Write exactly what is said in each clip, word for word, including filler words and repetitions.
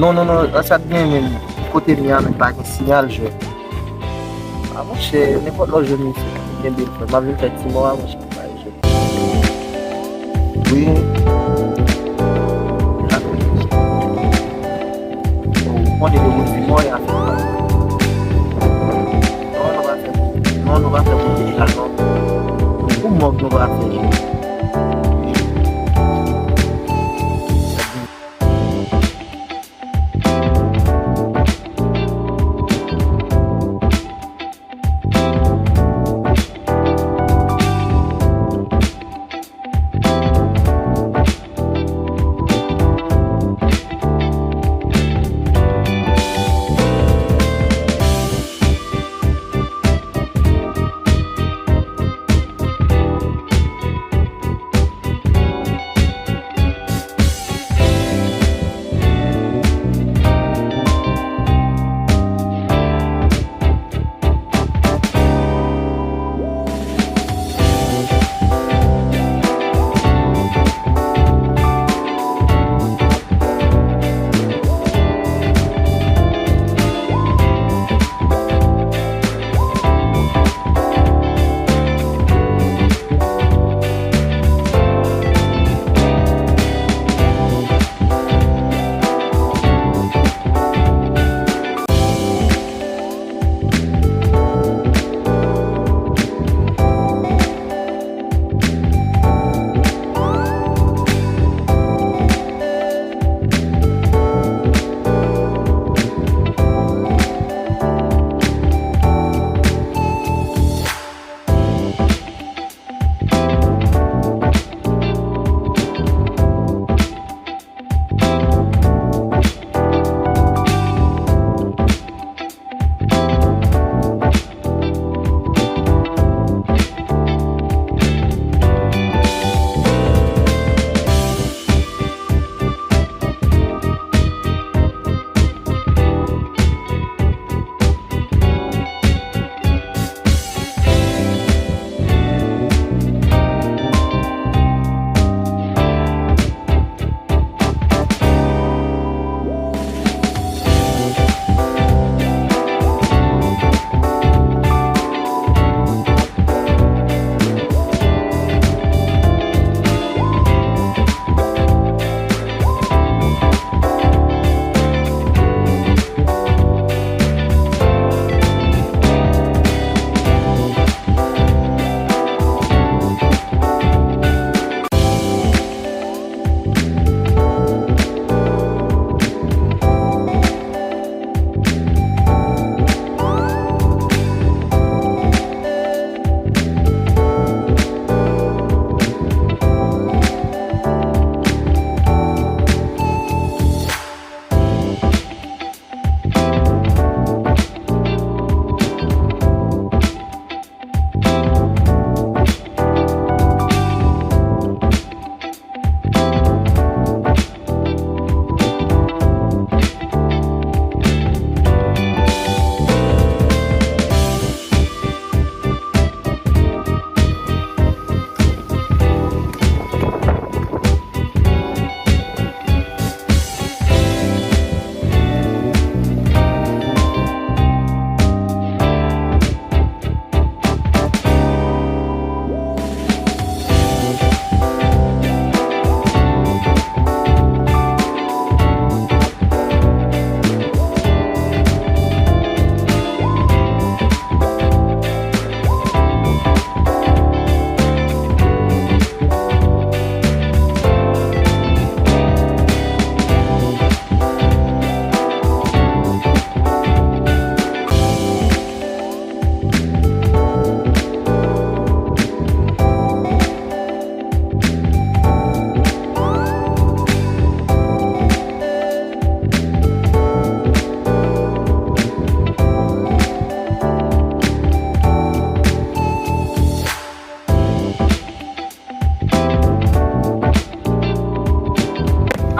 Non, non, non, an sa t gen menm kote m ye a menm pa gen siyal jwèt. A monchè, nenpòt lè w jwenn misye, kenbe l frè. M ap vin fè ti mò a monchè. Wi. Ou konnen yo di mò ya. Non, nou pa fè. Non, nou pa fè kote la non. Pou mòg nou pa fè.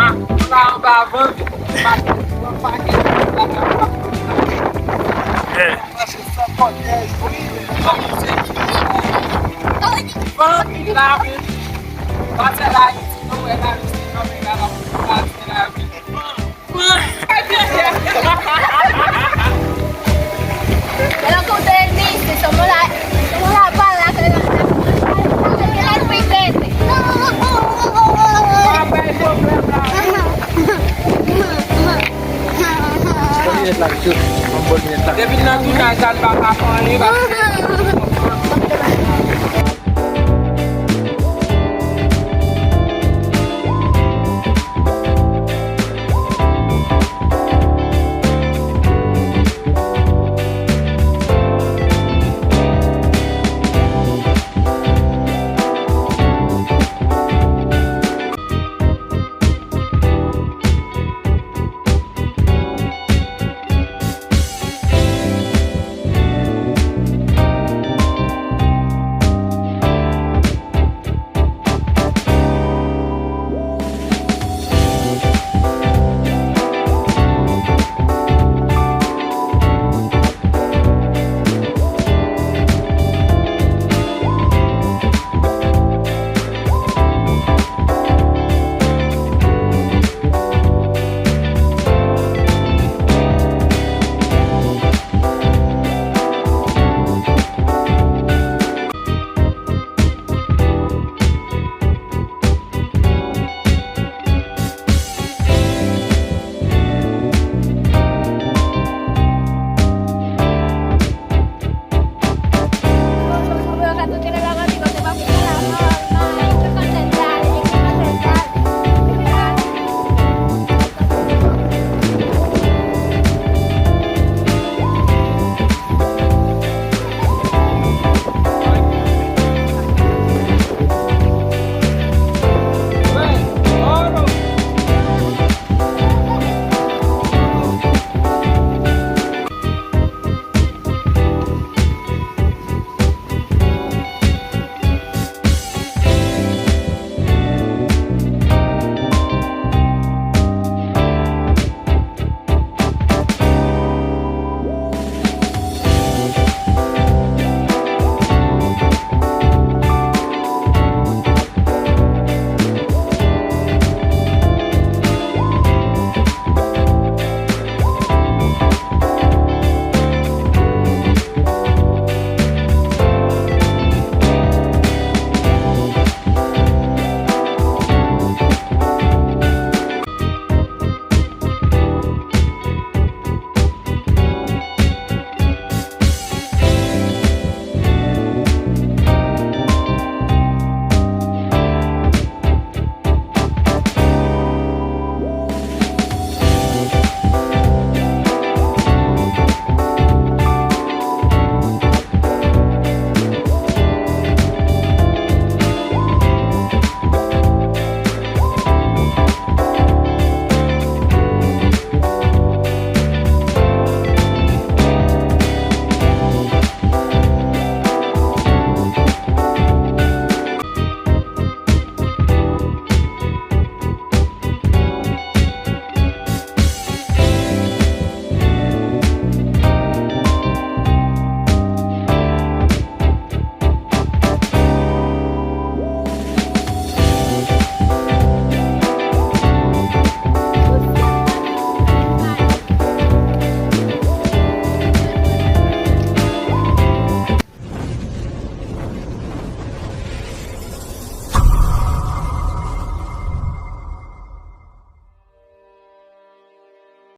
Ah, nou la anba van, pa gen, pa gen, pa gen, pa gen. Mache san kòtèj, wi. Van ki la, wi. Pase la, isi, nou wè la, isi, nou wè la, pase la, wi. Van, van. Pero que ustedes dicen, somos la, somos la paz, la que la, la, la, la, la, la, la, Bon linèt la, mesye. Bon linèt la. Depi nan tout sa, sa n pa ka fè anyen, paske